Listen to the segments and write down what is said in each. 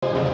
He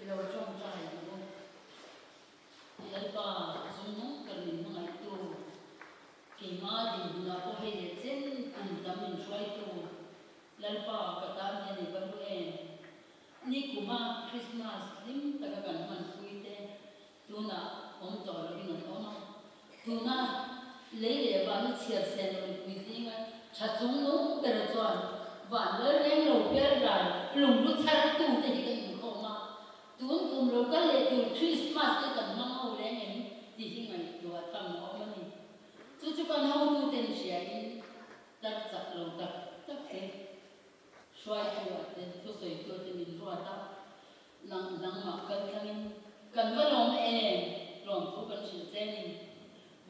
I lo tawngtai ang u. Lalpa zungnung ber min hmangaihtu, keimah dinhmunah pawh hei leh chen kum tam min hruaitu Lalpa ka tan hian i va hlu em? Nikuma Krismas hlim taka kan hmanpui te tunah awm tawh lovin an awm a, tuna lei leh vana chhiar sen lo mipui zinga tha chung nung ber chuan van lal reng lo pial ral lunglu chhar tute hi kan inkhawm a, tun kum lo kal leh tur Krismas te kan hmang ho reng em tih hi ngaihtuah tham a awm a ni. Chu chu kan hotuten hriain tar chak lo tak tak te hruaitu ah te thusawitu ah te min ruat a, Nang nangmah kal tlangin kan va lawm em? Lawmthu kan hrilh che ni.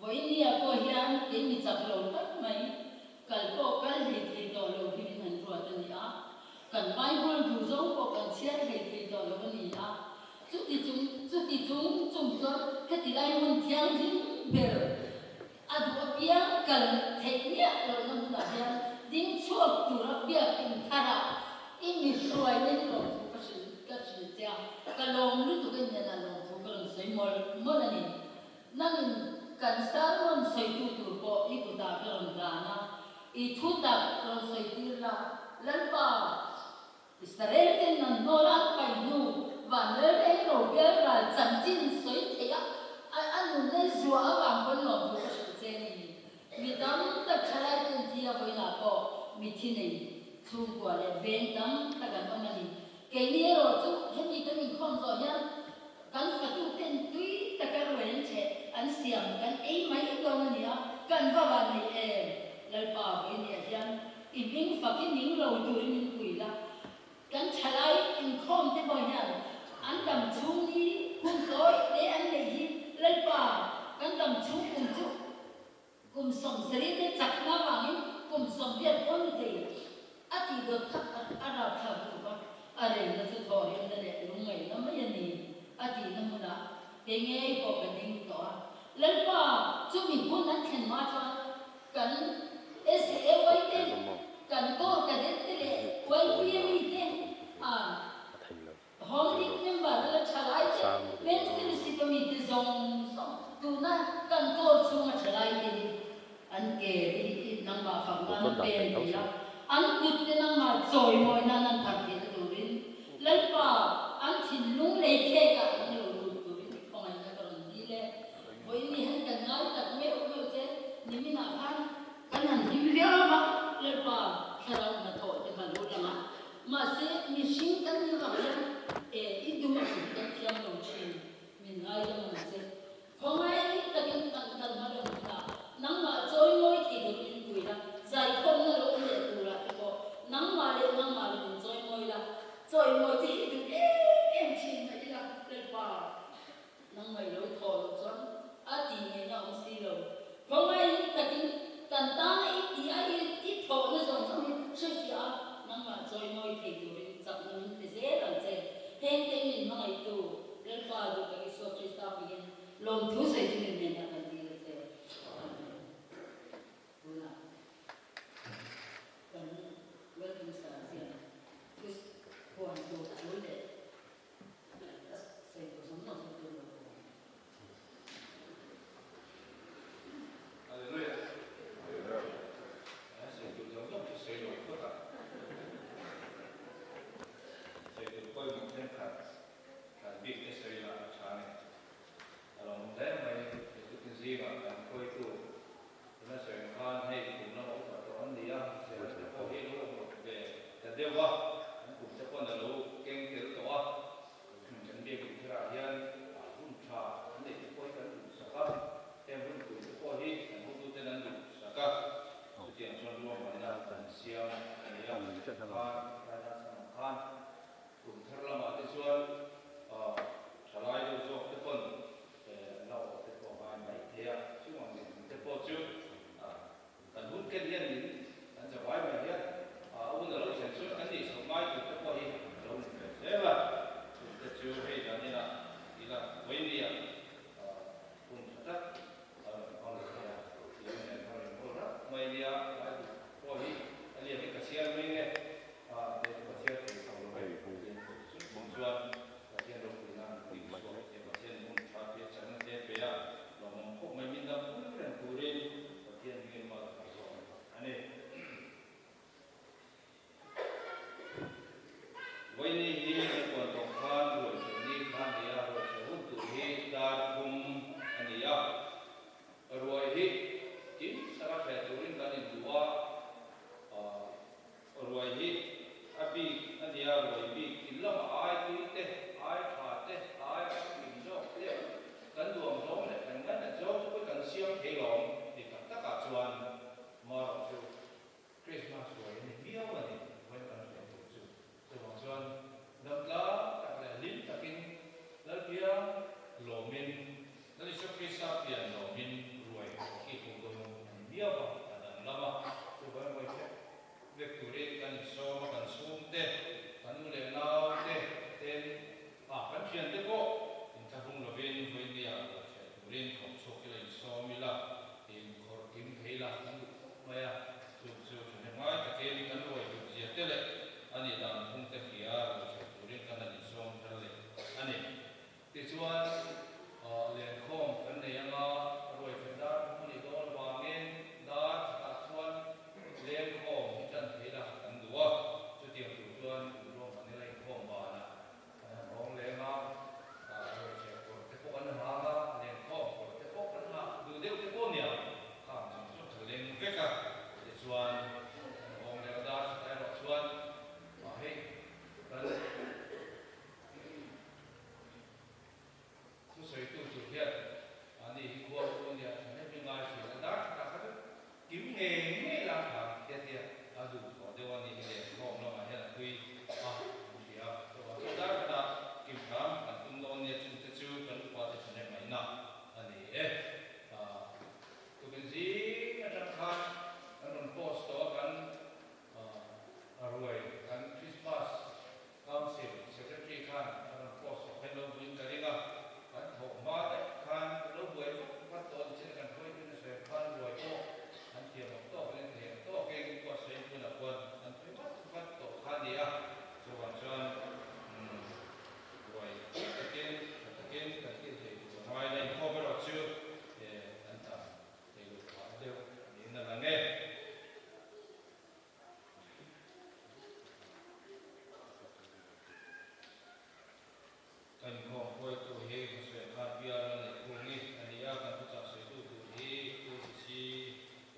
Vawiinnia pawh hian kei mi chak lo tak mai kal pawh kal hlei thei tawh lo hi min han ruat a ni a, kan Bible duh zawng pawh kan chhiar hlei thei tawh lo a ni a. Chuti chung chuti chung chung chuan heti lai hmun thianghlim ber a duh apiang kal theih miah lohna hmunah hian ding chhuak tura biakin tharah i mi hruaina hi lawmthu ka hrilh ka hrilh che a, ka lawm lutuk a inenah lawmthu ka rawn sawi mawlh mawlh a ni. Nangin kan sermon sawitu tur pawh i kutah ka rawn hlan a, i thu tak rawn sawi tir la, Lalpa, Israel ten an hnawl an pai hnu van lel reng lo bial ral chanchin sawi theih a a nun nei zuah avang pawn lawmthu ka hrilh che ni. Mi tam tak thalai ten thi a vawiinah pawh mithi nei chhungkua leh veng tam tak an awm a ni. Keini erawh chu hemi kan inkhawm zawh hian kan fatu ten tui taka ruai an cheh an siam kan ei mai dawn a ni a, kan va van nei em? Lalpa vawiiniah hian I hming fak i ning lo turin min pui la, kan thalai inkhawm te pawh hian an dam chhung ni hun tawi te an neih hi Lalpa kan dam chhung kum chu kum 70 te chakna vangin kum 80 pawh ni thei a tih dawt kha a rap thlak lutuk a, a reina chu thawhrimna leh lungngaihna mai a ni a tihna hmunah kei ngei pawh ka ding tawh a, Lalpa chumi hun an thlen hma chuan Kan SAY te, kan Corps Cadet te leh YPM te a Home League member la thalai te, Men's Fellowship a mi te zawng zawng tuna kan Corps chhunga thalai te hi an ke te hi i nangmah fak nan a pen thei a, an kut te nangmah chawimawi nan an thar theihna turin Lalpa an thinlung lei khek ah nang lo lut turin i khawngaihna ka rawn dil e. Vawiin ni han kan ngai tak meuh meuh che, niminah khan. Khawngaih takin kan tana i tih a i i thawhna zawng zawng hi hrefiah a, nangmah chawimawi thei turin chakna min pe zel ang che. Heng te min hmangaihtu Lalpa duhtak Isua Krista hmangin lawmthu sawi chu min hnenah kan dil a che. Amen. Tunah kan Welcome Star zian thu huan tur thu leh a sawi tur zawng zawng sawi tur lo pawh. Hallelujah. A sawi tur zawng zawng chu sawi lo phawt a. Sawi tur pawimawh thenkhat kan bik te sawi lah a tha a ni. A lo awm hle mai, Tukin zingah kan hruaitu tuna sawi ang khan hei kum lama upa tawh an ni a, zirna te pawh hi lo awm ve ta deuh a, an kum te pawn a lo keng tel tawh a, kan biakinn tharah hian hun tha an neih te pawh hi kan duhsak a, heng hun pui te pawh hi kan hotuten an duhsak a, chutiang chuan ruahmanna kan siam a ni a, khan Raja chhan ang khan. Kum thar lamah te chuan thalai deuh zawk te pawn an la awh te pawh a ngai mai thei a, chung ang dinhmun te pawh chu kan hun ken hian min kan zavai mai hian a hun a lo thlen chuan kan nih chhoh ngai tur te pawh hi a lo ni ve zel a, chung te chu hei dan ina ila vawinia hun tha tak a rawn hmang leh thei a, tiin an rawn inhawl rat mai nia lai duh pawh hi a lian hi ka chhiar mai nge. Vawiini hi kan puan tawh khan ruaitheh ni kha a ni a, ruaitheh hun tur hi dar thum a ni a. Ruai hi kim taka thleh turin kan induh a. Ruai hi a bik a nia, ruai bik in lamah ai tui te, ai tha te, ai a kim zawk te kan duam zawng leh kan ngainat zawng te pawh kan siam thei lawm ti tak takah chuan marawh chu Krismas ruai a ni miau a ni, vawiin kan hriat tur chu. Chuvang chuan damtlang tak leh hlim takin Lalpiang lawmin Lal Isua Krista pian lawmin ruai khi ho dawn a ni miau a, a danglam a. Chuvang ruai hrep vek turin kan insawm a, kan chhungte, kan nu leh naute ten a kan thiante pawh inthlahrung lovin vawinia ruai hreh turin thawk chhuak ila insawm ila, inkhawrh kim thei ila kan duh khawp mai a. Chu chu thahnem ngai takin kan ruai duh zia te leh a nih dan phungte hria ruai hreh turin kan han insawm thar leh a ni. Tichuan, lenkhawm kan nei anga ruai hreh dar thum a nih dawn avangin dar khatah chuan lenkhawm hi tan thei la kan duh a, chutiang tur chuan ruahman ila inkhawm banah kan han hawng leng a, ruai hreh kawr te pawh kan hang a, lenkhawm kawr te pawh kan ha duh deuh te pawh nia, khang zawng zawng kha leng vek a, tichuan kan hawng leng a, dar khatah erawh chuan hei kan. Thusawitu tur hian ani hi khua u nia thahnem hi ngai thin a, dar khatah kha chu kim ngei ngei la kha tia tia a duh tawh deuh a ni hi le khawm lamah hian a tui a an hria a, chuvang chuan dar khatah kim hram kan tum dawn nia chungte chu kan upa te thahnem ngaihna a ni e. Tukin zing atang khan kan rawn post tawh a kan ruai kan Christmas Council Secretary khan a rawn post tawh khan lo buin ka ring a, kan thawh hma daih khan lo buai vak vat tawh ni chin kan hruaitute sawi ang khan ruai pawh an thiam ang tawkin an thei ang tawkin buatsaih hunah khuan an thui vat vat tawh kha a ni a, chuvang chuan ruai pui takin tha takin kan tih theih tur a ngai la inkhawm erawh chu kan tam thei loh phah deuh niin a lang e. Kan inkhawm hruaitu hi Hmasuih khan bial a neih phung i a ni a, kan thuchah sawitu tur hi Pu Sisi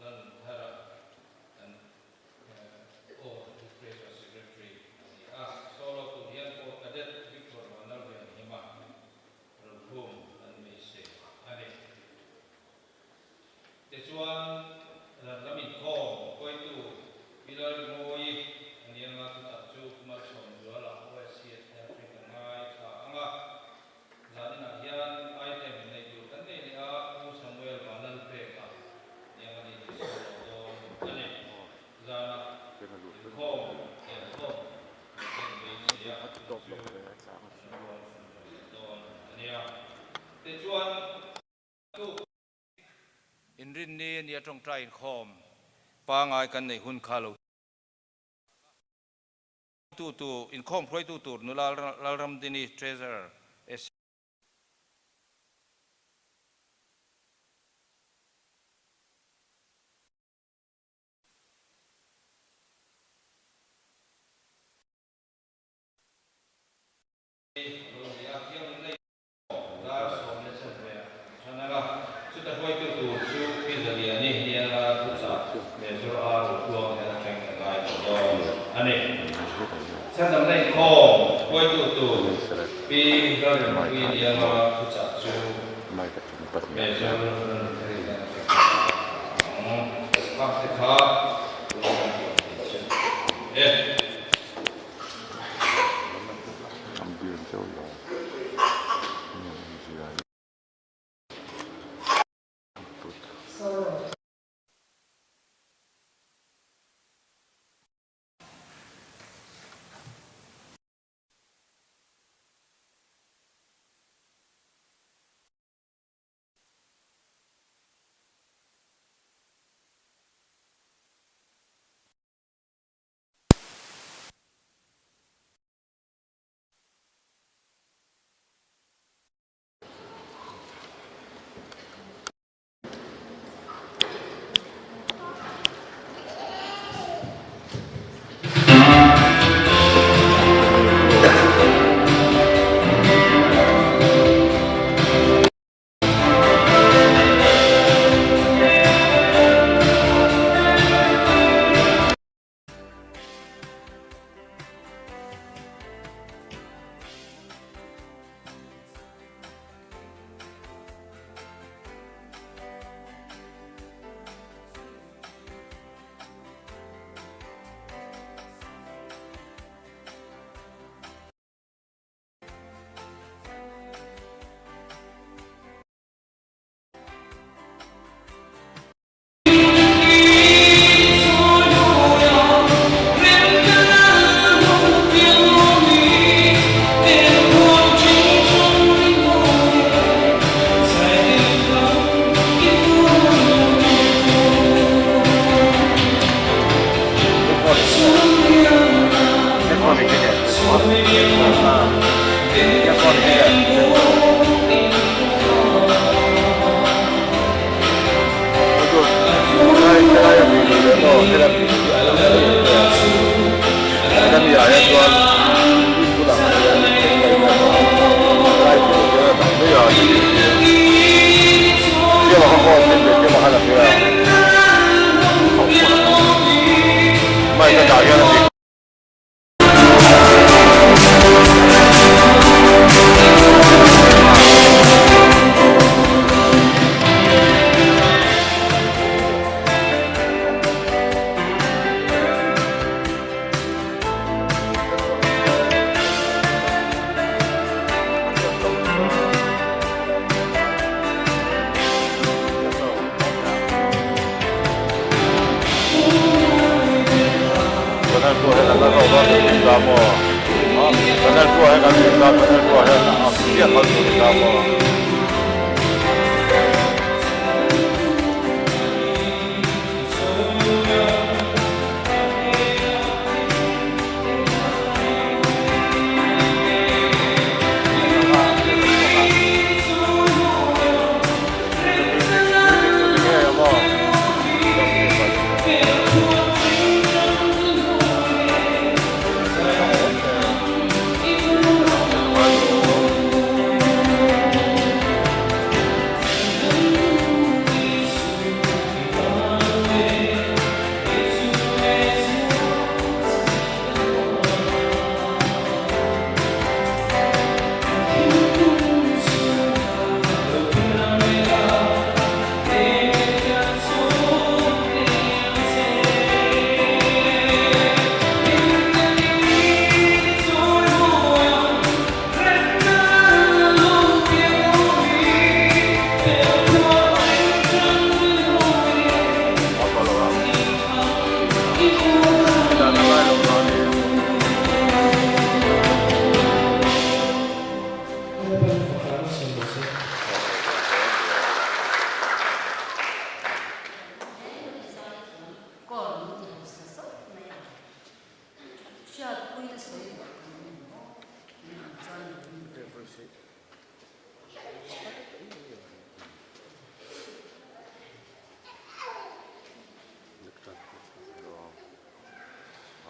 Lalnunthara kan aw Literature Secretary a ni a, solo tur hian Port Cadet Victor Vanlalvenhima rawn an beisei a ni. Tichuan, ran lam inkhawm hruaitu Pilar Mawi a ni anga chutah chu Malsawm Zuala OSC a thiam hring ka ngaithla ang a. Zaninah hian item neih tur kan nei leh a, Pu Samuel Vanlalpeka. Inrinni nia tawngtai inkhawm pangai kan neih hun kha lo tu tu inkhawm hruaitu tur nula Lalramdini Treasurer SC. Dar 12 than anga chuta hruaitu tur chu Pi Zaliani nia thuchah Major R Rutluang hian a thleng ta ngai tawh dawn a ni. Chhandamna inkhawm hruaitu tur Pi Lalrinpuii Nianga thuchah chu Major Lalrinpuii hian a thleng ta ang. Khang te kha tuna kan tih ang tih chu a ni e.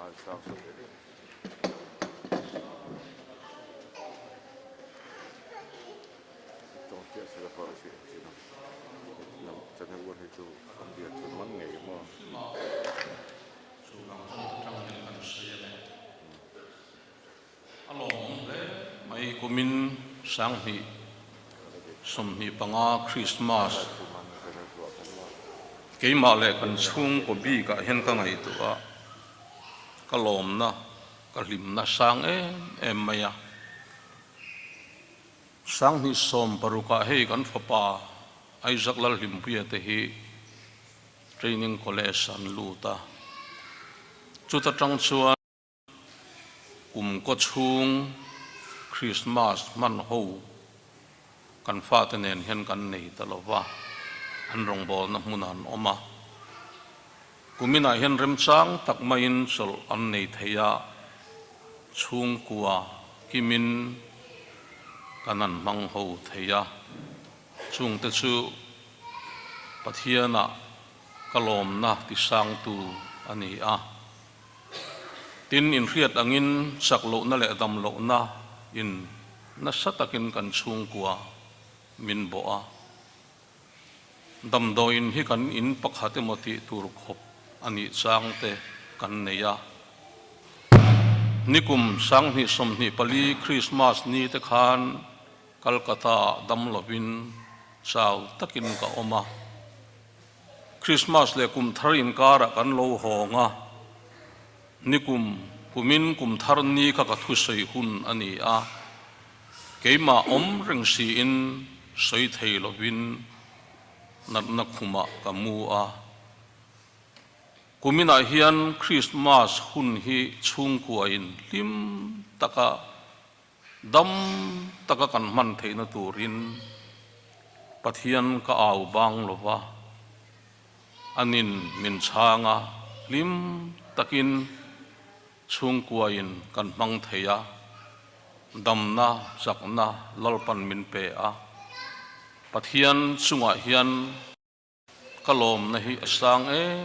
A lawmawm hle mai kumin sanghnih 25 Krismas keimah leh kan chhungkaw bikah hian ka ngaihtuah a, ka lawmna ka hlimna sang em em mai a. 2016 ah hei kan fapa Isaac Lalhlimpuia te hi Training College an lut a, chuta tang chuan Kum kaw chhung Krismas hman ho kan fate nen hian kan nei ta lo va, an rawngbawlna hmunah an awm a. Kuminah hian remchang tak maiin chawlh an nei thei a, chhungkua kimin kan an hmang ho thei a. Chungte chu Pathianah ka lawmna tisangtu a ni a. Tin, inhriat angin chak lohna leh dam lohna in nasa takin kan chhungkua min bawh a. Damdawiin hi kan in pakhat emaw tih tur khawp a nih chang te kan nei a. Nikum 2024 Krismas ni te khan Calcutta ah dam lovin chau takin ka awm a. Krismas leh kum thar inkarah kan lo hawng a, nikum kumin kum thar ni kha ka thusawi hun a ni a, keimah awm reng siin sawi thei lovin natna khumah ka mu a. Kuminah hian Krismas hun hi chhungkuain hlim taka Dam taka kan hman theihna turin Pathian ka au bang lo va, anin min chhang a, hlim takin chhungkuain kan hmang thei a, damna, chakna Lalpan min pe a, Pathian chungah hian Ka lawmna hi a sang em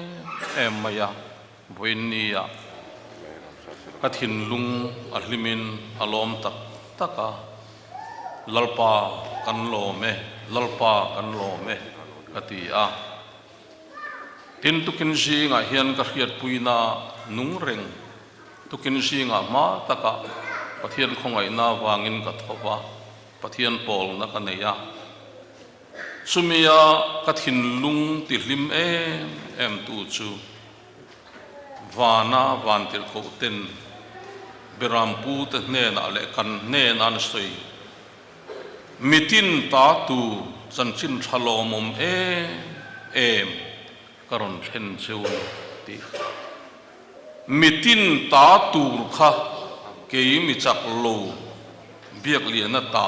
em mai a, vawiinnia ka thinlung a hlimin a lawm tak tak a, Lalpa kan lawm e, Lalpa kan lawm e ka ti a. Tin, tukin zingah hian ka hriatpuina nung reng, tukin zingah hma takah Pathian khawngaihna avangin ka tho va, Pathian pawlna ka nei a. Chumia ka thinlung ti hlim em em tu chu vana vantirhkoh ten Berampu te hnenah leh kan hnena an sawi mitin ta tu chanchin tha lawmawm em em ka rawn thlen cheu a ni tih. Mitin ta tur kha kei mi chak lo Biakliana ta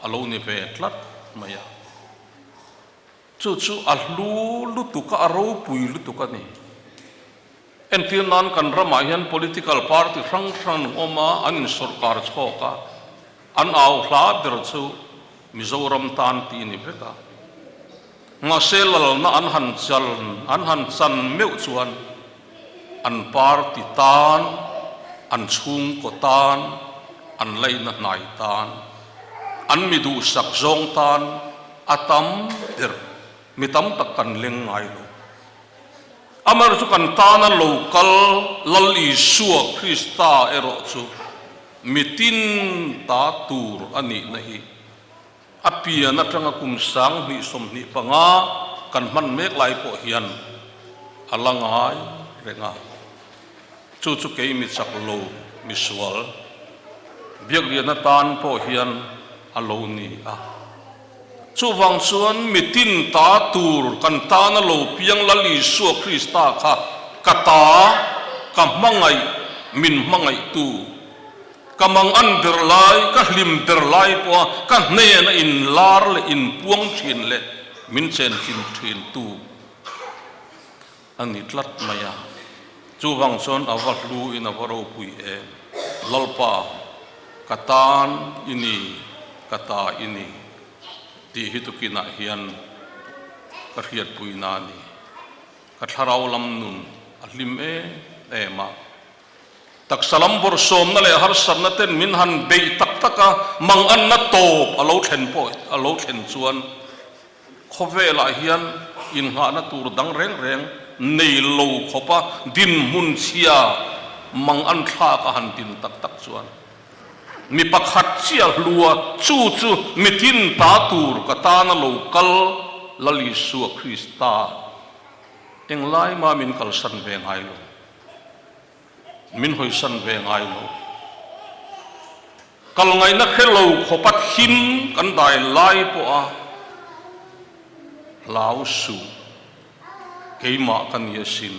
a lo ni ve tlat mai a. Chu chu a hlu lutuk a, a ropui lutuk a ni. Entir nan kan ramah hian political party hrang hrang an awm a, an insawrkar chhawk a, an au hla ber chu Mizoram tan tih a ni vek a. Mahse lalna an han chal an han chan meuh chuan an party tan, an chhungkaw tan, an laina hnai tan, an mi duhsak zawng tan a tam ber mi tam tak kan leng ngai lo. Amaherawhchu chu kan tana lo kal Lal Isua Krista erawh chu mitin ta tur a nihna hi A pian atanga kum 2025 kan hman mek lai pawh hian a la ngai reng a. Chu chu kei mi chak lo, mi sual, Biaklian atan pawh hian a lo ni a. Chuvang chuan mi tin ta tur kan tana lo piang Lal Isua Krista kha ka ta, ka hmangaih, min hmangaihtu, Ka mang an ber lai, ka hlim ber lai pawha ka hnena inlar leh inpuang thin leh min chenchhin thin tu a ni tlat mai a. Chuvang chuan a va hlu in a va ropui em. Lalpa, ka tan i ni, ka ta i ni tih hi tukinah hian ka hriatpuina a ni. Ka thlarau lam nun a hlim em em a. Taksa lam bawrhsawmna leh harsatna ten min han beih tak tak a, manganna tawp a lo thlen pawh a lo thlen chuan khawvelah hian innghahna tur dang reng reng nei lo khawpa dinhmun chhia mangan thlak a han din tak tak chuan mi pakhat chiah hlua chu chu mitin ta tur ka tana lo kal Lal Isua Krista englai mah min kalsan ve ngai lo. Min hawisan ve ngai lo. Kal ngaihna hre lo khawpa thim kan dai lai pawha hlau suh keimah ka ni asin.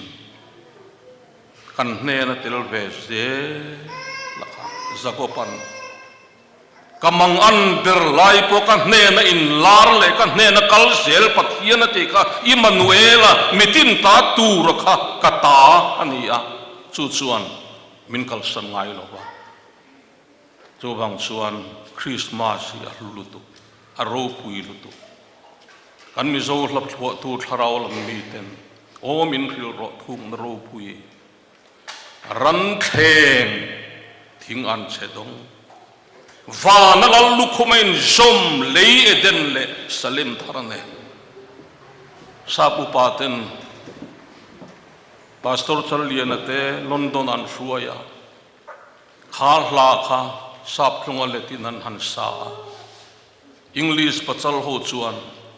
Kan hnena tel ve zel a kha Jakob-a'n. Ka mangan ber lai pawh ka hnena inlar leh ka hnena kal zel Pathian a tih kha Immanuela mitin ta tura kha ka ta a ni a, chu chuan min kalsan ngai lo va. Chuvang chuan Krismas hi a hlu lutuk, a ropui lutuk. Kan Mizo hlapthluahtu thlarau lam miten aw min hrilh rawh thukna ropui. Ran thleng thing an che dawng. Vana lal lukhum a inzawm lei Eden leh Salem thar a nei. Sap upa ten Pastor Challiana te London an hruai a, kha hla kha sap tlunga letin an han sa a. English pachal ho chuan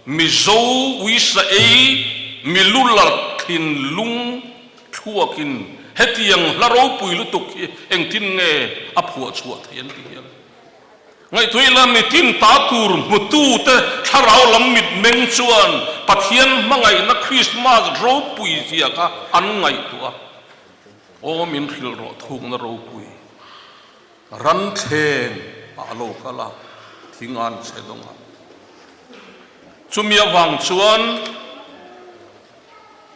Mizo uisa ei milular thinlung thluakin hetiang hla ropui lutuk hi engtin nge a phuah chhuah thei an ti hial. Ngaihtuah ila mitin ta tur hmutute thlarau lam mitmeng chuan Pathian hmangaihna Krismas ropui zia kha an ngaihtuah a. Aw min hrilh rawh thukna ropui. Ran thleng ah a lo kal a, thing an chhe dawng a. Chumi avang chuan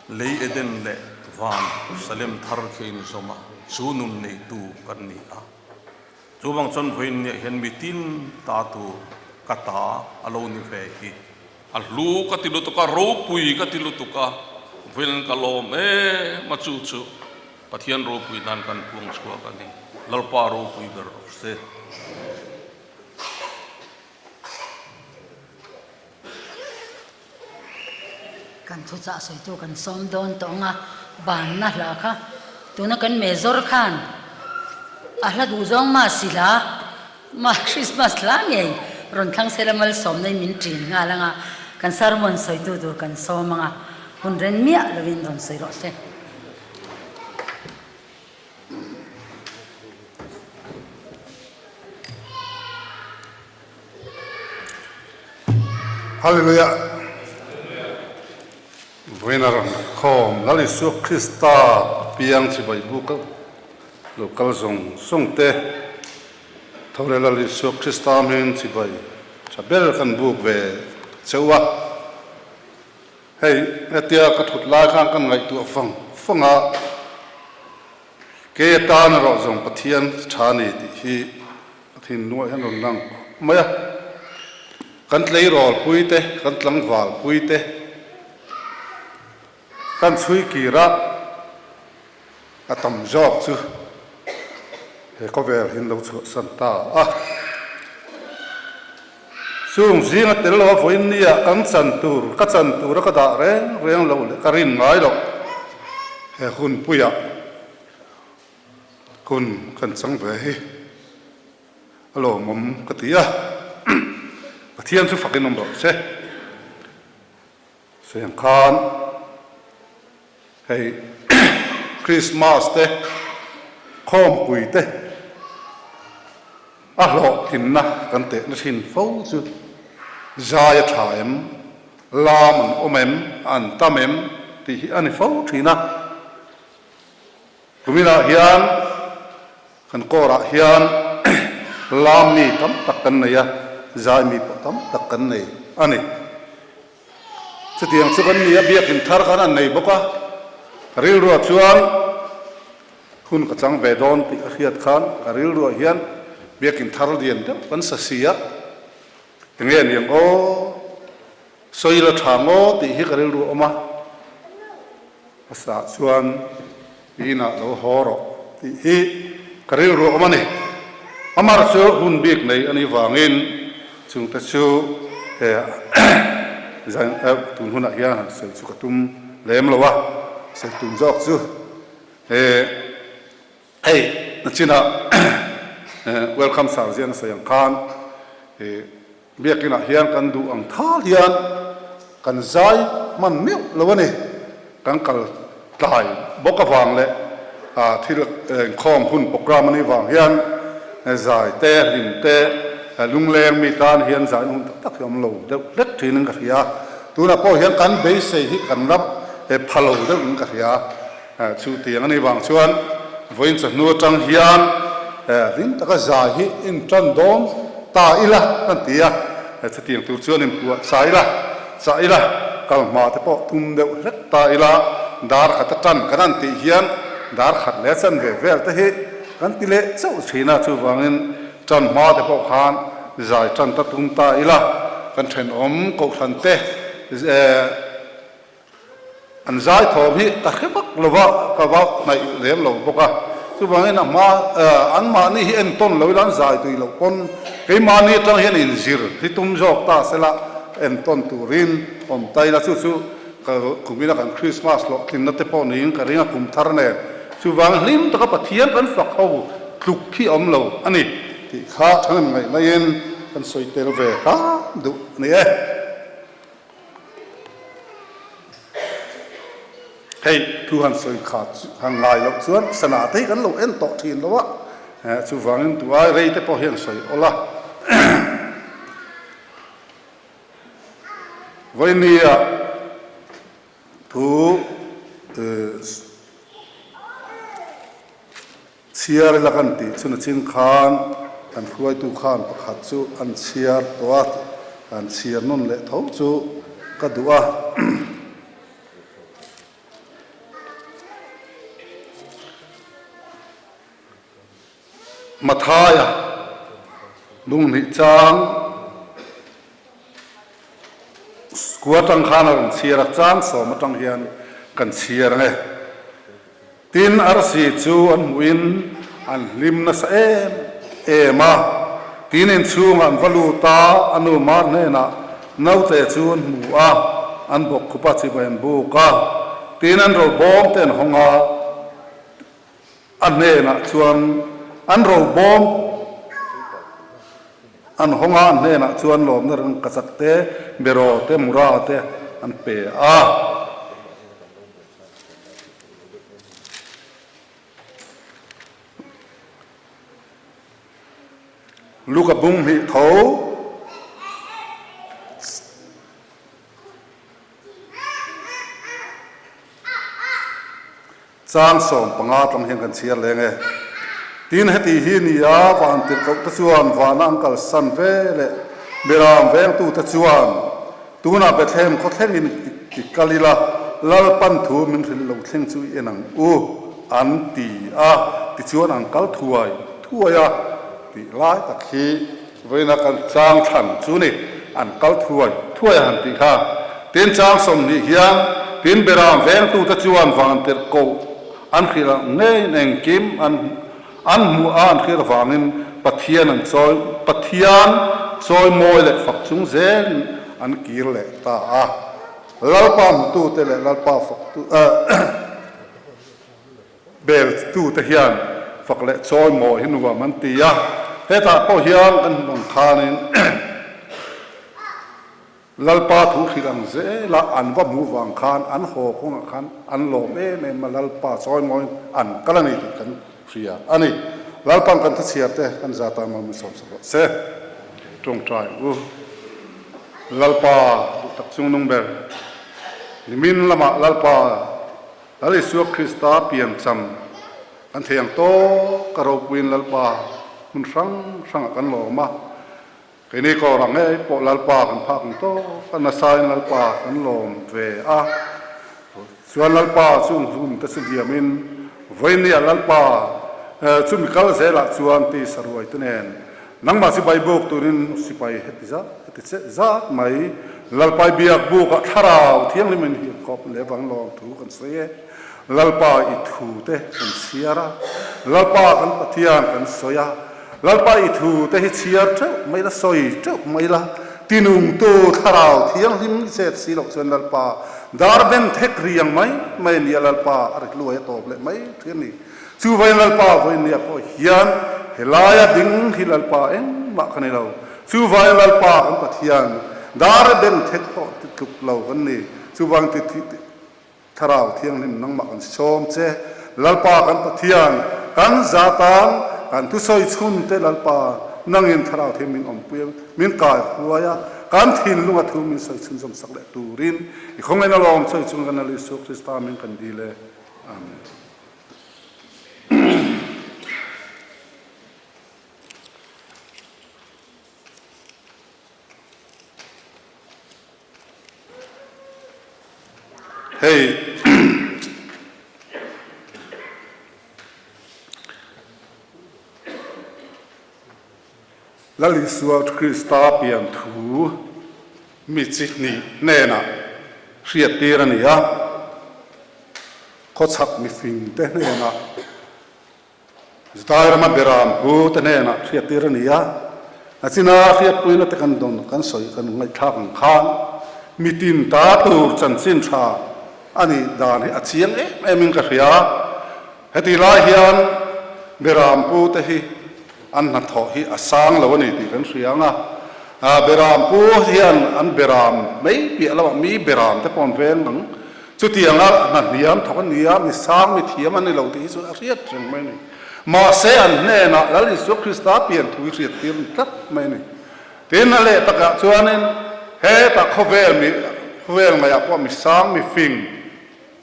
lei Eden leh van Salem thar khi a inzawm a, chu nun neitu kan ni a. Chuvang chuan vawiin niah hian mitin ta tur ka ta a lo ni ve hi. A hlu ka ti lutuk a, ropui ka ti lutuk a, vawiin ka lawm em a chu chu. Pathian ropui nan kan puang chhuak a ni. Lalpa ropui ber rawh se. Kan thuchah sawitu kan sawm dawn tawh ang a, banna hla kha tuna kan mezawr khan a hla duh zawng ma si hla ma Christmas hla ngei rawn thlang sela malsawmna in min ṭin nghal ang a, kan sermon sawitu tur kan sawm ang a, hun ren miah lovin rawn sawi rawh se. Hallelujah! Vawiin a rawn khawm Lal Isua Krista piang chibai buk a lo kal zawng zawng te, tho leh Lal Isua Krista hming chibai tha ber kan buk ve cheu a. Hei, hetia ka thut lai khan kan ngaihtuah fang fang a, kei atan erawh zawng Pathian tha ni tih hi a thinlungah hian rawn lang khawp mai a. Kan tleirawl pui te, kan tlangval pui te, kan chhui kir a, a tam zawk chu he khawvel hi an lo chhuahsan ta a. Chung zinga tel lo a vawiin nia kan chan tur, ka chan tura ka dah reng reng lo leh ka rin ngai loh he hunpuiah hun kan chang ve hi a lawmawm ka ti a, Pathian chu fakin awm rawh se. Seng khan hei Christmas te khawmpui te a hlawhtlinna kan tehna thin fo chu zai a tha em, lam an awm em, an tam em tih hi a ni fo thin a. Kuminah hian kan kawrah hian lam mi tam tak kan nei a, zai mi pawh tam tak kan nei a ni. Chutiang chu kan ni a, biakin thar khan an nei bawk a, ka rilruah chuan hun ka chang ve dawn tih ka hriat khan ka rilruah hian biakin thar lian deuh kan sa si a, enge a niang aw, sawi la tha ngaw tih hi ka rilru a awm a, a sa chuan inah lo haw rawh tih hi. ka rilru a awm a ni. Amar chu hun bik nei a nih vangin chungte chu he zan tun hunah hian han sawi chu ka tum lem lo a, sawi tum zawk chu he hei nachinah welcome sir zian a sawi ang khan he Biakinah hian kan duh ang thal hian kan zai hman meuh lo a ni. Kan kal tlai bawk avang leh thil inkhawm hun programme a nih vang hian zai te, hlim te, lungleng mi tan hian zaina hun tak tak hi awm lo deuh hlek thinin ka hria. Tunah pawh hian kan beisei hi kan ram pha lo deuhin ka hria. Chutiang a nih vang chuan vawiin chawhnu atang hian hlim taka zai hi intan dawn ta ila kan ti a, chutiang tur chuan inpuah chah ila, chah ila, kal hma te pawh tum deuh hlek ta ila, dar khat atan kan han tih hian dar khat leh chan ve vel te hi kan ti leh chauh thin a, chuvangin tan hma te pawh khan zai tan ta tum ta ila, kan thenawm kohhran te An zai thawm hi ka hre vak lo va, ka va hnaih lem lo bawk a. Chuvangin a hma anmahni hi entawn lo ila an zai tui loh pawn keimahni atang hian inzir hi tum zawk ta sela entawn turin awm ta ila chu chu ka kumina kan Krismas hlawhtlinna te pawh niin ka ring a kum thar nen. Chuvangin hlim taka Pathian kan fak ho tluk hi awm lo a ni tih kha thangem ngaih maiin kan sawi tel ve hram duh a ni e. Hei thu han sawi kha han ngai loh chuan sana te hi kan lo en tawh thin lo a, chuvangin tu ai rei te pawh hian sawi awl a. Vawinia thu Chhiar ila kan tih chu nachin khan kan hruaitu khan pakhat chu an chhiar tawh a, an chhiar nawn leh tho chu ka duh a. Mathaia lunghnih chang kua atang khan a rawn chhiar a, chang sawm atang hian kan chhiar ang e. Tin, arsi chu an hmuhin an hlim nasa em em a. Tin, inchhungah an va lut a, a nu mar hnenah naute chu an hmu a, an bawk khup a, chibai an buk a. Tin, an robawm te an hawng a, a hnenah chuan an robawm an hawng a, a hnenah chuan lawmna rangkachak te, beraw te, mura te an pe a. Luka bung hnih tho. Chang 15 tang hian kan chhiar leng e. Tin heti hi ni a, van tirhkoh te chuan vana an kalsan ve leh Miram vengtute chuan Tunah Bethlehem khaw thlengin i kal ila, Lalpan thu min hrilh lo thleng chu i en ang u, an ti a. Tichuan an kal thuai thuai a tih lai tak hi vawiina kan chang thlan chu ni, an kal thuai thuai a han tih kha. Tin chang 20 hian, Tin Beram vengtute chuan van tirh koh an hrilh ang ngeiin engkim an An hmuh a an hriat avangin Pathian an chawi, Pathian chawi mawi leh fak chung zelin an kir leh ta a. Lalpa hmutute leh Lalpa faktu beltute hian fak leh chawi mawi hi nuam an ti a. Hetah pawh hian kan hmuh ang khanin Lalpa thu hrilh ang zela an va hmuh vang khan an haw kawngah khan an lawm em em a, Lalpa chawimawiin an kal a ni tih kan hria a ni. Lalpa'n kan thachhiar te kan za tan mal min sawm sak rawh se. Tawngtai u. Lalpa duhtak chungnung ber, nimin lamah Lalpa Lal Isua Krista piancham kan thei ang tawk a ropuiin Lalpa hmun hrang hrangah kan lawm a, Keini kawr ang ngei pawh Lalpa kan phak ang tawk a, nasain Lalpa kan lawm ve a. Chuan Lalpa chung hun te chu diamin vawinia Lalpa chu mi kal zelah chuan ti saruai te nen nangmah chibai buk turin sipai heti zat heti che zat mai Lalpai biak bukah thlarau thianghlim in hir khawp leh vang lawm thu kan sawi e. Lalpa i thu te kan chhiar a. Lalpa kan Pathian kan sawi a, Lalpa i thu te hi chhiar teuh mai la, sawi teuh mai la, tinungtu Thlarau Thianghlim i chet si loh chuan Lalpa dar ben thek riang mai mai a nia, Lalpa a ri hluai a tawp leh mai thin a ni. Chuvain Lalpa vawinia pawh hian helaia ding hi Lalpa engmah ka ni lo. Chuvain Lalpa kan Pathian dar ben thek pawh ti tluk lo kan ni. Chuvang ti Thlarau Thianghlim nangmah kan sawm che. Lalpa kan Pathian kan za tan kan thusawi chhun te Lalpa nangin Thlarau Thianghlim min awmpui min kai huai a, kan thinlunga thu min sawi chhunzawm sak leh turin i khawngaihna lawm sawi chung kan Lal Isua Krista min kan dil e. Amen. Hei Lal Isua Krista pian thu mi chi hnih hnenah hriattir a ni a. Khawchhak mifing te hnenah Jutai rama beram pu te hnenah hriattir a ni a, a china hriatpuina te kan dawn kan sawi kan ngaihthlak ang khan mitin ta tur chanchin tha a nih dan hi a chiang em em in ka hria. Heti lai hian beram pu te hi an hnathawh hi a sang lo a ni tih kan hria ang a, beram pu hian an beram mai piah lamah mi beram te pawh an veng ang. Chutianga hna hniam thawk a ni a, mi sang mi thiam an ni lo tih hi chu a hriat reng mai a ni. Mahse an hnenah Lal Isua Krista pian thu hi hriat tir ni tlat mai a ni. Tin, a leh takah chuanin hetah khawvel mi, khawvel ngaihah pawh mi sang, mi fing,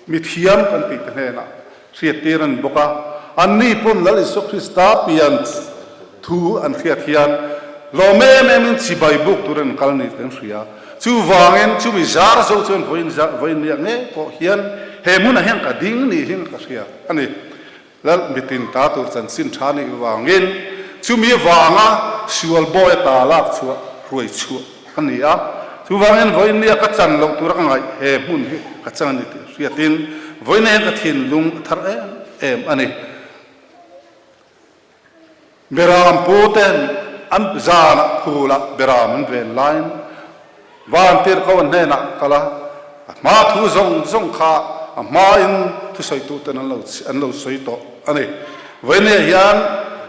mi thiam kan tih te hnenah hriat tir a ni bawk a. Anni pawn Lal Isua Krista pian thu an hriat hian lawm em emin chibai buk turin an kal ni kan hria. Chuvangin chumi zar zo chuan vawiin vawiin nia nge pawh hian he hmunah hian ka ding ni hin ka hria a ni. Lal mitin ta tur chanchin tha nih vangin chumi vanga sual bawi a ta lak chhuah hruai chhuah a ni a. Chuvangin vawiin nia ka chan loh tura ka ngaih he hmun hi ka chan a ni tih hriatin vawiin hian ka thinlung a thar em em a ni. Beram pu ten an zanah phulah beram an ven laiin vantirhko an hnenah kal a, a hma thu zawng zawng kha a hmain thusawitu ten an lo an lo sawi tawh a ni. Vawinia hian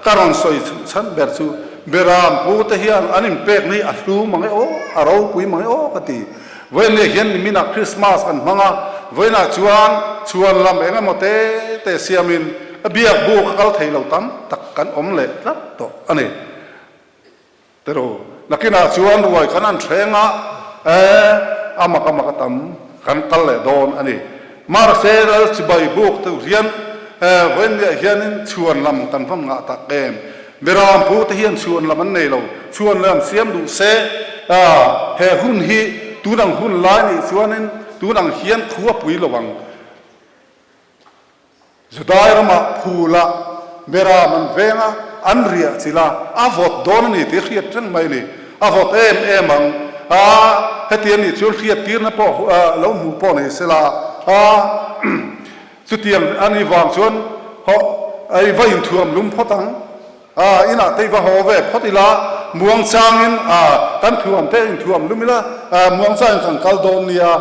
ka rawn sawi chhuh chhan ber chu beram pu te hian an inpek ni a hlu mang e aw, a ropui mang e aw ka ti. Vawinia hian niminah Krismas kan hmang a, vawiinah chuan chhuan lam eng emaw te te siamin A biak bu ka kal thei lo tam tak kan awm leh tlat tawh a ni. Tero, nakinah chuan ruai kan an thleng a, e, a mak a mak a tam kan kal leh dawn a ni. Mahse, Lal chibai buk deuh hian, e, vawiinniah hianin chhuan lam kan va ngah tak em? Beram pu te hian chhuan lam an nei lo, chhuan lam siam duh se, a, he hun hi tun ang hun lai nih chuanin tun ang hian khua pui lo ang. Judai ramah phulah beram an veng a, an riah chilh a, a vawt dawn a ni tih hriat reng mai a ni. A vawt em em ang a, heti a nih chuan hriat tirna pawh lo hmuh pawh nei sela a, chutiang a nih vang chuan hawh i va inthuam lum phawt ang a, inah te i va haw ve phawt ila, muangchangin kan thuam te inthuam lum ila, muangchangin kan kal dawn nia.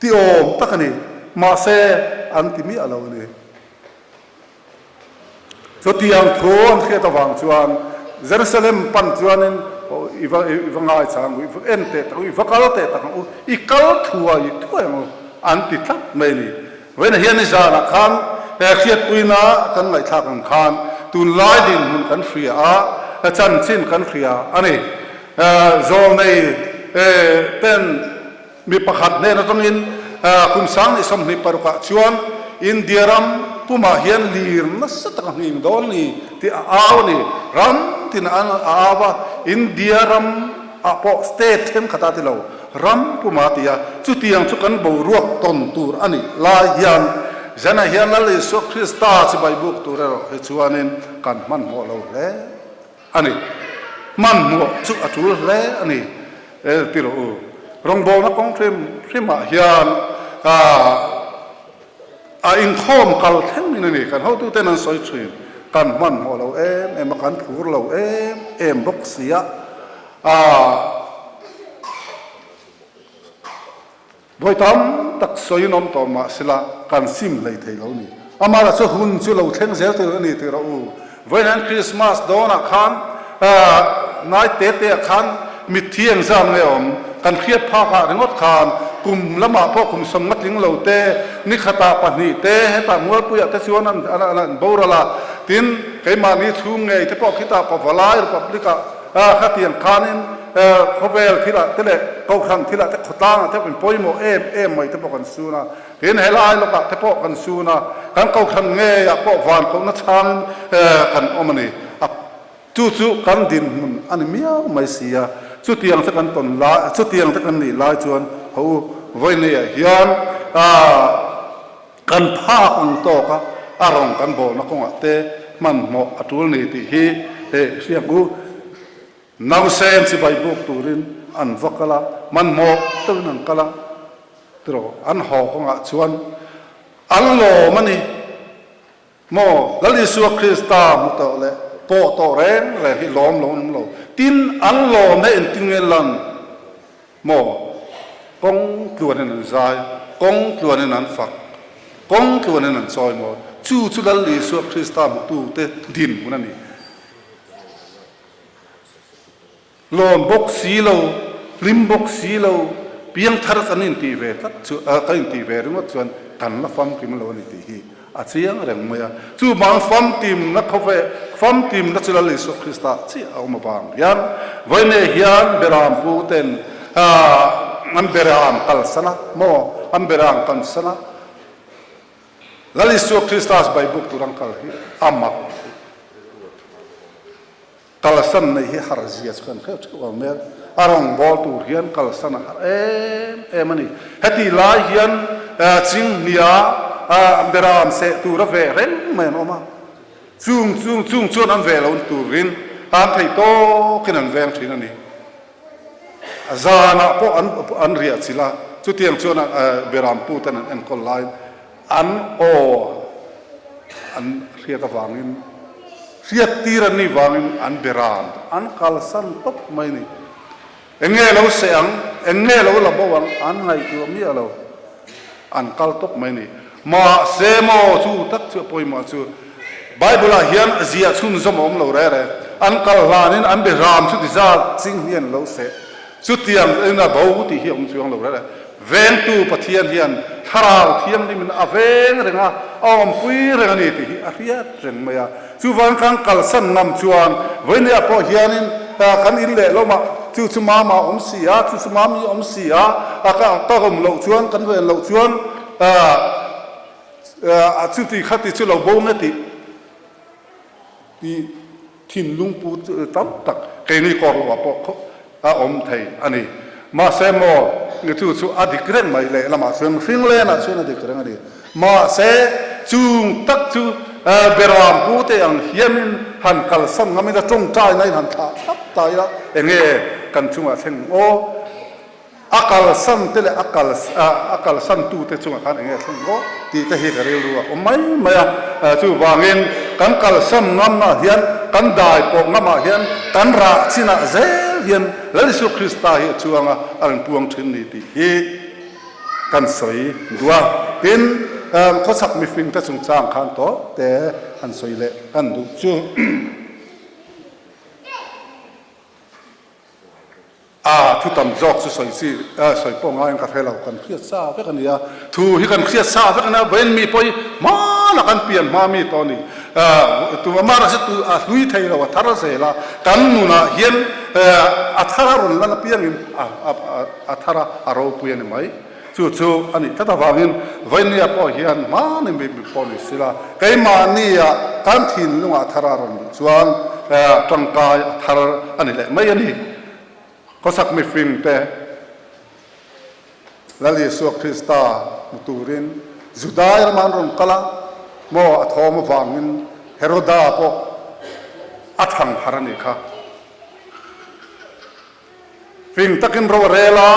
Ti awm tak a ni, mahse an ti miah lo a ni. Chutiang thu an hriat avang chuan Jerusalem pan chuanin i va i va ngaichang u, i va en teh tak u, i va kal teh tak ang u, i kal thuai thuai ang u an ti tlat mai a ni. Vawiinah hian nizanah khan he hriatpuina kan ngaihthlak ang khan tunlai dinhmun kan hria a, chanchin kan hria a ni. Zawlnei ten Mi pakhat hnen atangin kum 2026 ah chuan India ram pumah hian lir nasa tak a nghing dawn ni tih a au a ni. Ram tin a au a, India ram ah pawh state thenkhat a ti lo, ram pumah a ti a. Chutiang chu kan boruak tawn tur a nih lai hian Zanah hian Lal Isua Krista chibai buk tur erawh hi chuanin kan hmanhmawh lo hle a ni. Hmanhmawh chu a tul hle a ni. E ti rawh u, rawngbawlna kawng hrim hrimah hian a inkhawm kal thleng in a ni, kan hotuten an sawi thin. Kan hmanhmawh lo em em a, kan phur lo em em bawk si a. Aaa. Vawi tam tak sawiin awm tawh mah sela kan sim hlei thei lo ni. Amah chu hun chu lo thleng zel tur a ni tih rawh u. Vawiin Krismas dawnah khan nai te te ah khan mitthi engzam nge awm kan hriat phakah ringawt khan kum lamah pawh kum sawmnga tling lo te, nikhatah pahnih te hetah Mualpuiah te chuan an boral a. Tin, keimahni chhung ngei te pawh khitah Pavalai Republic-ah Khatiang khanin khawvel thilah te leh kohhran thilah te khawtlangah te pawh in pawimawh em em mai te pawh kan sun a, tin helai lawkah te pawh kan sun a, kan kohhran ngeiah pawh van kohna chhangin kan awm a ni. A chu chu kan dinhmun a ni miau mai si a, chutiang te kan tawn lai, chutiang te kan nih lai chuan ho u vawiineiah hian kan phak ang tawk a, a rawng kan bawlna kawngah te hmanhmawh a tul ni tih hi hriak u. Nausen chibai buk turin an va kal a, hmanhmawh deuhin an kal a, tiraw an haw kawngah chuan an lawm a ni maw? Lal Isua Krista hmu tawh leh pawh tawh reng reng hi lawm lo an awm lo. Tin, an lawm he engtin nge lan? Maw? Kawng tluanin an zai, kawng tluanin an fak, kawng tluanin an chawi maw? Chu chu Lal Isua Krista hmutute dinhmun a ni. Lawn bawk si lo, hlim bawk si lo, piangthar kan intih ve tlat chu, kan intih ve ringawt chuan kan la famkim lo a ni tih hi A chiang reng mai a. Chu bang famtimna khawve, famtimna chu Lal Isua Krista chiah a awm avang hian vawiinei hian Beram pu ten an Beram kalsan a maw, an Beram kalsan a, Lal Isua Krista chibai buk tur an kal hi a mak. Kalsan nei hi har zia chu kan hreuh theuh ang mek. A rawngbâwl tur hian kalsan a har em em a ni. Heti lai hian Chinghnia beram seh tura ve reng mai an awm a. Chung chung chung chuan an ve lo turin an thei tawkin an veng thin a ni. Zanah pawh an an riah chilh a, chutiang chuan beram puten an enkawl laiin An aw an hriat avangin, hriat tir an nih vangin an beram an kalsan tawp mai a ni. Eng nge lo seh ang, eng nge lo la bo ang an ngaihtuah miah lo, an kal tawp mai a ni. Mahse maw chu tak chu a pawimawh chu Bible ah hian ziah chhunzawm a awm lo reh reh. An kal hlanin an beram chu ti zat ching hi an lo seh. Chutiang in a bo tih hi a awm chuang lo reh reh. Vengtu Pathian hian Thlarau Thianghlimin a veng reng a, a awmpui reng a ni tih hi a hriat reng mai a. Chuvan kan kalsan ngam chuan vawinia pawh hianin kan in leh lawmah chu chu mama a awm si a, chu chu mami a awm si a, a ka awm loh chuan, kan ven loh chuan chuti khati chu lo bo nge tih tih Thinlung pu tam tak keini kawr lo ah pawh a awm thei a ni. Mahse maw chu chu a dik reng mai lehlamah chuan hring lenah chuan a dik reng a ni. Mahse chung tak chu Beram pu te ang hianin han kalsan ngam ila tawngtaina in han thlah thlap ta ila enge kan chungah thleng ang aw. A kalsan te leh a kal a kalsan tu te chungah khan enge thleng rawh tih te hi ka rilru a awm mai mai a. Chuvangin kan kalsan ngamah hian kan dai pawh ngamah hian kan rah chinah zel hian Lal Isua Krista hi a chuang a, a rawn puang thin ni tih hi kan sawi duh a. Tin, khawchhak mifing te chungchang khan tawp te han sawi leh kan duh chu. A, thu tam zawk chu sawi chi, sawi pawh ngaiin ka hre lo, kan hriat sa vek a ni a, thu hi kan hriat sa vek a nia, vawiin mi pawh hi hmana kan pian hma mi tawh a ni, tu amah erawh chu tu a hlui thei lo, a thar zel a, kan nunah hian a thar a rawn lan apiangin a thar a, a ropui a ni mai, chu chu a nih tlat avangin vawinia pawh hian hmani mi pawh ni sila, keimahnia kan thinlungah a thar a rawn luh chuan tangkai a thar a ni leh mai a ni. Khawsak mifing te Lal Isua Krista hmu turin Judai ramah an rawn kal a, maw a thawm avangin Heroda pawh a thang har a nih kha. Fing takin ro a rel a,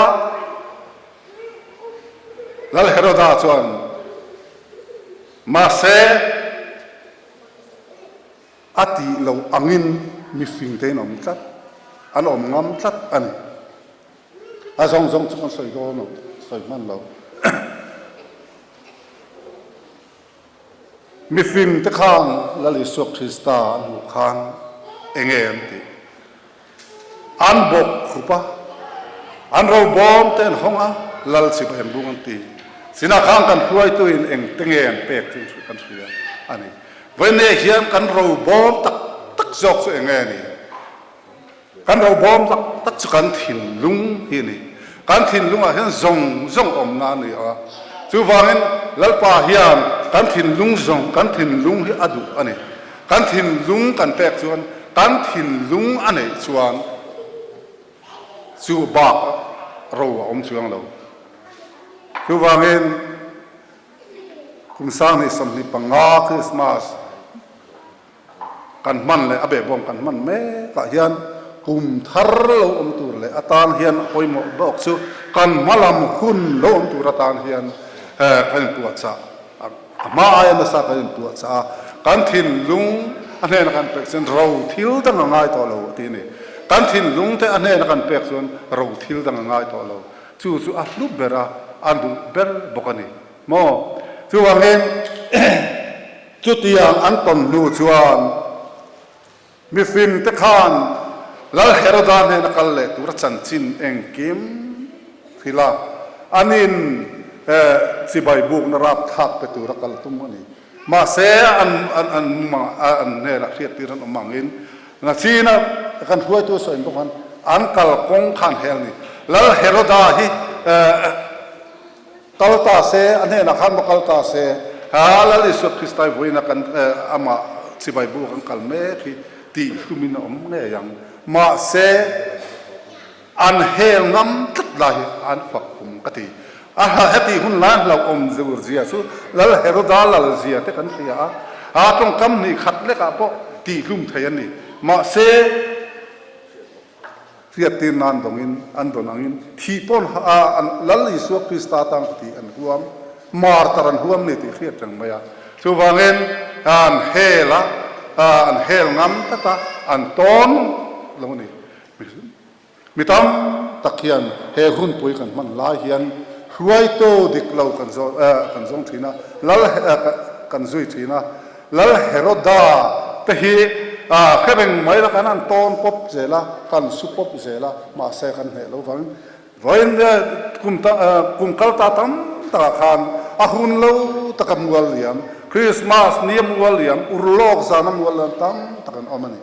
Lal Heroda chuan, Mahse. A tih loh angin mifing te in awm tlat, an awm ngam tlat a ni. A zawng zawng chu kan sawi dawn lo, sawi hman lo. Mifing te khan Lal Isua Krista an hmuh khan enge an tih? An bawk khup a, an robawm te an hawng a, Lal chibai an bung an ti. Chinah khan kan hruaituin eng te nge an pek chu kan hria a ni. Vawiinne hian kan robawm tak tak zawk chu enge a ni? Kan robawm tak tak chu kan thinlung hi a ni. Kan thinlungah hian zawng zawng awmna a ni a. Chuvangin Lalpa hian kan thinlung zawng, kan thinlung hi a duh a ni. Kan thinlung kan pek chuan, kan thinlung a neih chuan chu bak ro a awm chuang lo. Chuvangin kum 2025 Krismas kan hman leh a behbawm kan hman mekah hian kum thar lo awm tur leh atan hian a pawimawh bawk chu kan hmalam hun lo awm tur atan hian kan inpuahchah a hma aia nasa kan inpuahchah a, kan thinlung a hnena kan pek chuan ro thil dang a ngai tawh lo a ti a ni. Kan thinlung te a hnena kan pek chuan ro thil dang a ngai tawh lo. Chu chu a hlu ber a, a duh ber bawk a ni maw? Chuvangin Chutiang an tawn hnu chuan mifimte khan Lal Heroda hnena kal leh tura chanchin engkim hrilh a, an in chibai bukna rapthlak pe tura kal tum a ni. Mahse, an an hnenah hriattir an awm angin Nachina kan hruaitu sawi bawk khan an kal kawng khan hel a ni. Lal Heroda hi Kal ta se, a hnenah khan va kal ta se. Ha, Lal Isua Kristai vawiina kan amah chibai bu kan kal mek hi tih hlumin a awm ngei ang. Mahse, an hel ngam tlat lai hi an fak kum ka ti. A heti hun lai hlauhawm zur zia chu Lal Heroda lal zia te kan hria a, ha tawngkam hnih khat lekah pawh tih hlum thei an ni. Mahse, Hriattir nan dawngin an dawn angin thih pawn a an Lal Isua Krista tang ka tih an huam, martar an huam ni tih hriat reng mai a. Chuvangin an hel a, an hel ngam tlat a, an tawn lo a ni. Mi tam tak hian he hunpui kan hman lai hian hruaitu dik lo kan kan zawng thin a, Lal kan zui thin a. Lal Heroda te hi hre reng mai la kan han tawn pawp zel a, kan su pawp zel a, mahse kan hneh lo vang. Vawiin kum kum kal ta tam takah khan a hun lo taka mual liam, Christmas ni a mual liam, urlawk zan a mual liam tam tak an awm a ni.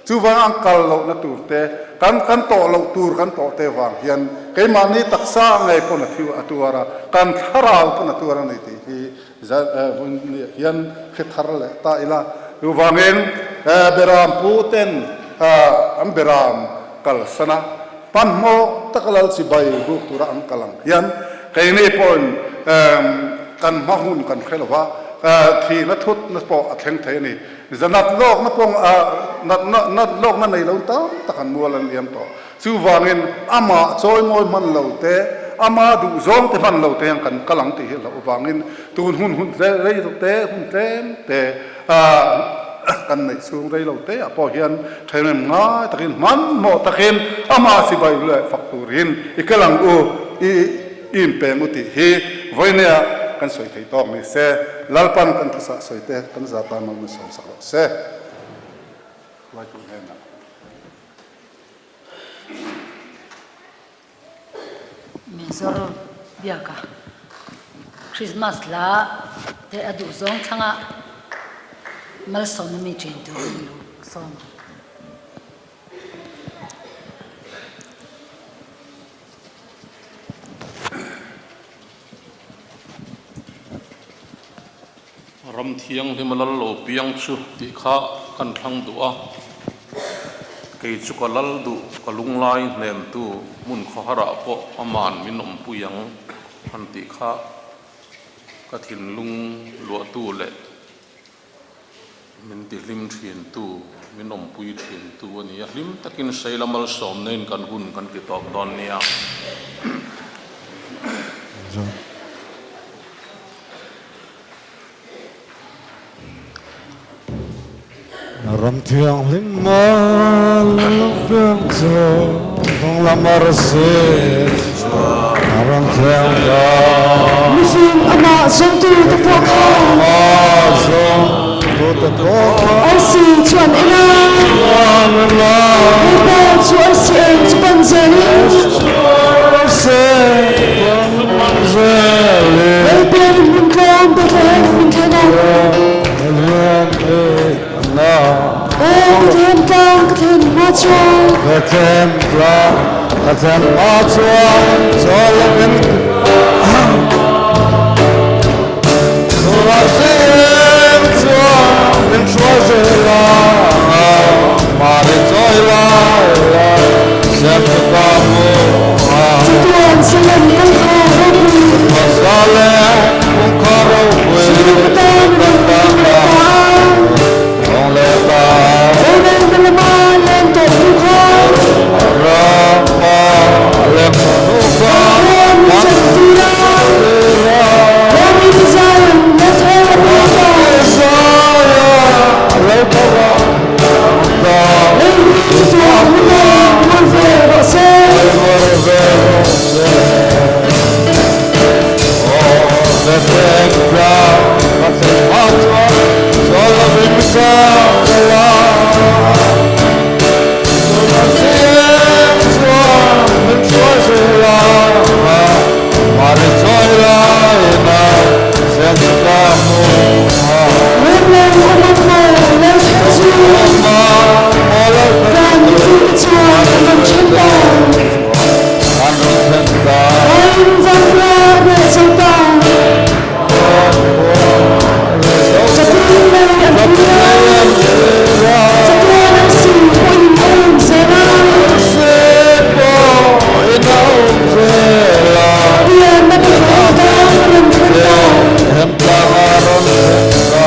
Chuvang an kal lohna tur te, kan kan tawh loh tur kan tawh te vang hian keimahni taksa ngei pawn a thiu a tuar a, kan thlarau pawn a tuar a ni tih hi Vawiin hian hre thar leh ta ila. Chuvangin Beram pu ten an Beram kalsan a, hmanhmawh taka lal chibai buk tura an kal ang hian keini pawhin kan hma hun kan hre lo va, thihna thutna pawh a thleng thei a ni. Zanat lawkna pawh nat lawkna nei lo tam tak an mual an liam tawh. Chuvangin amah chawimawi hman lo te, ama duhzawng te hman lo te hian kan kal ang tih hi hlauh avangin tun hun hun rei lo te, hun tlem te kan neih chhung rei lo te ah pawh hian ṭhahnem ngai takin hmanhmawh takin amah chibai leh fak turin i kal ang u, i inpeng u tih hi vawinia kan sawi thei tawk ni se, Lalpan kan thusah sawi te kan za tan mal min sawmsak rawh se. Hruaitu hnenah. Mizor biaka Christmas hla te a duh zawng thlanga malsawmna mi ṭin turin lo sawm. Ram thianghlim a lal lo piang chu tih kha kan thlang duh a, kei chu ka lal duh, ka lunglai hnemtu hmun khawharah pawh aman min awmpui ang han tih kha ka thinlung luahtu leh min tihlim thintu, min awmpui thintu a ni a, hlim takin Seila malsawmna in kan hun kan ti tawp dawn nia. Ram thianghlim a lo piang chu hnung lam a rsi chuan ram thianghlim. Mihring amah zawngtu te pawh kha. Amah zawngtu te pawh kha. Arsi chuan en a. Chuan en a. Hei pawh chu arsi eng chu pan zelin. Arsi eng chu pan zelin. Lalpian hmun tlawm Bethlehem min thlen a. Bethlehem min thlen a. Aw Bethlehem tlang ka thlen hma chuan. Bethlehem tlang ka thlen hma chuan chaw lovin Churah eng chuan min hruai zel a, Mari chawi lai a siam chu ka hmu a. Chatuan Salem kawngkhar ropui. Salem kawngkhar ropui. Sulu ka tan a rawn tum leh ta a. Tawng leh ta a. Rorelna lama leng tawh hnu khan. Rama leng tawh hnu khan. Pathian min chan tir a. Ramin Zion la thar a pawh ta. Zion lo thar a pawh ta. Lei hi chatuan huna mual ve rawh se. Mual ve rawh se. Remlo awm ang maw lo thlen chu Van mipui te chuan an rawn then ta. Vain vankhua reh zo ta. Chatuan lei an hmu a, chatuan an si pawhin a awm zel a. Pianna Bethlehem tlang a rawn thlen ta.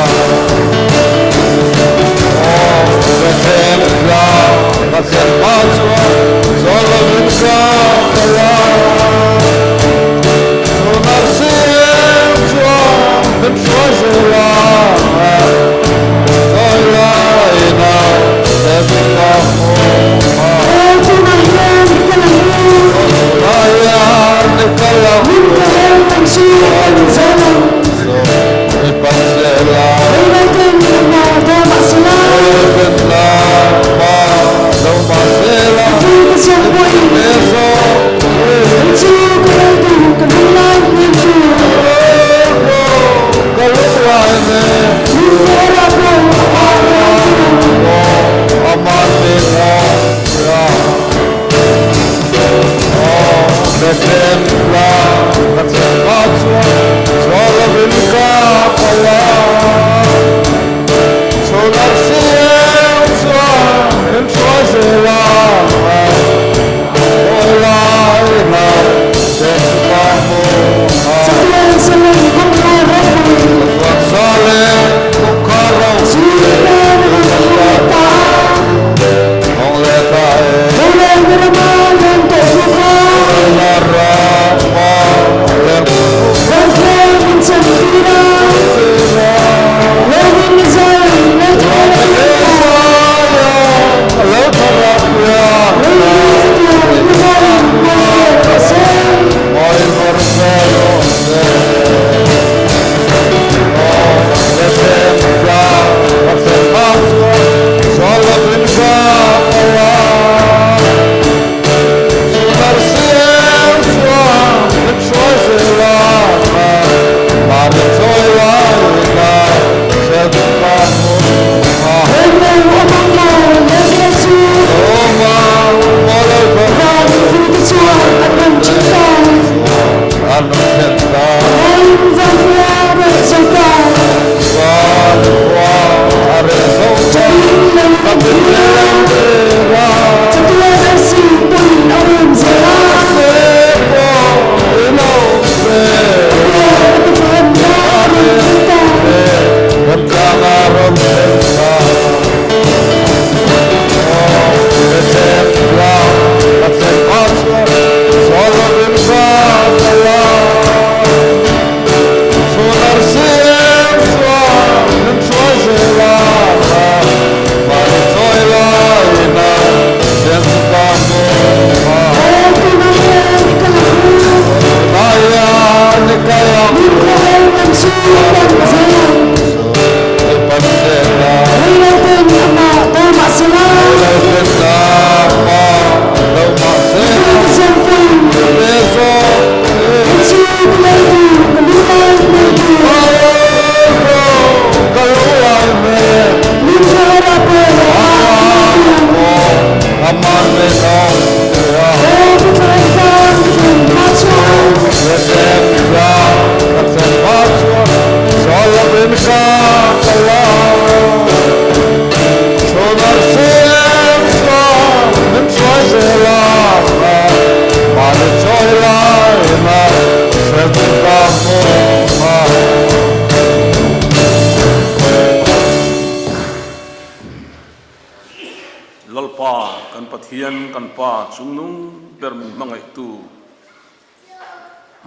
Pathian kan Pa chungnung ber min hmangaihtu,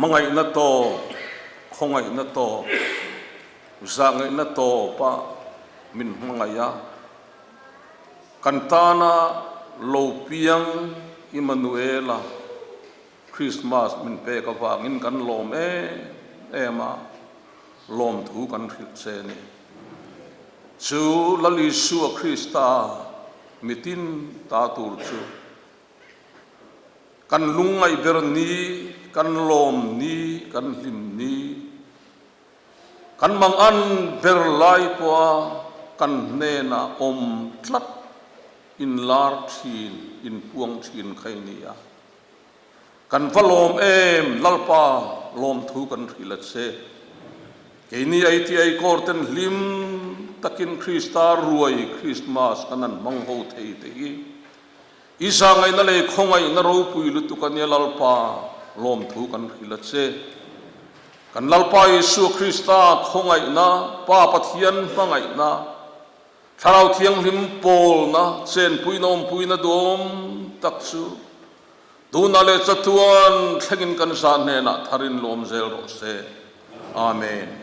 hmangaihna tawp, khawngaihna tawp, zahngaihna tawpa min hmangaih a, kan tana lo piang Immanuela Krismas min pek avangin kan lawm em em a, lawmthu kan hrilh che a ni. Chu Lal Isua Krista mitin ta tur chu kan lungngaih ber ni, kan lawm ni, kan hlim ni, kan mangan ber lai pawha kan hnenah awm tlat inlar thin, inpuang thin kha i ni a. Kan va lawm em, Lalpa lawmthu kan hrilh a che. Keini ITI Corps ten hlim takin Krista ruai Krismas kan han hmang ho thei te hi i zahngaihna leh khawngaihna ropui lutuk a nia Lalpa lawmthu kan hrilh a che. Kan Lalpa Isua Krista khawngaihna, Pa Pathian hmangaihna, Thlarau Thianghlim pawlna, chenpuina awmpuina duhawm tak chu tunah leh chatuan thlengin kan zah hnenah tharin lawm zel rawh se. Amen.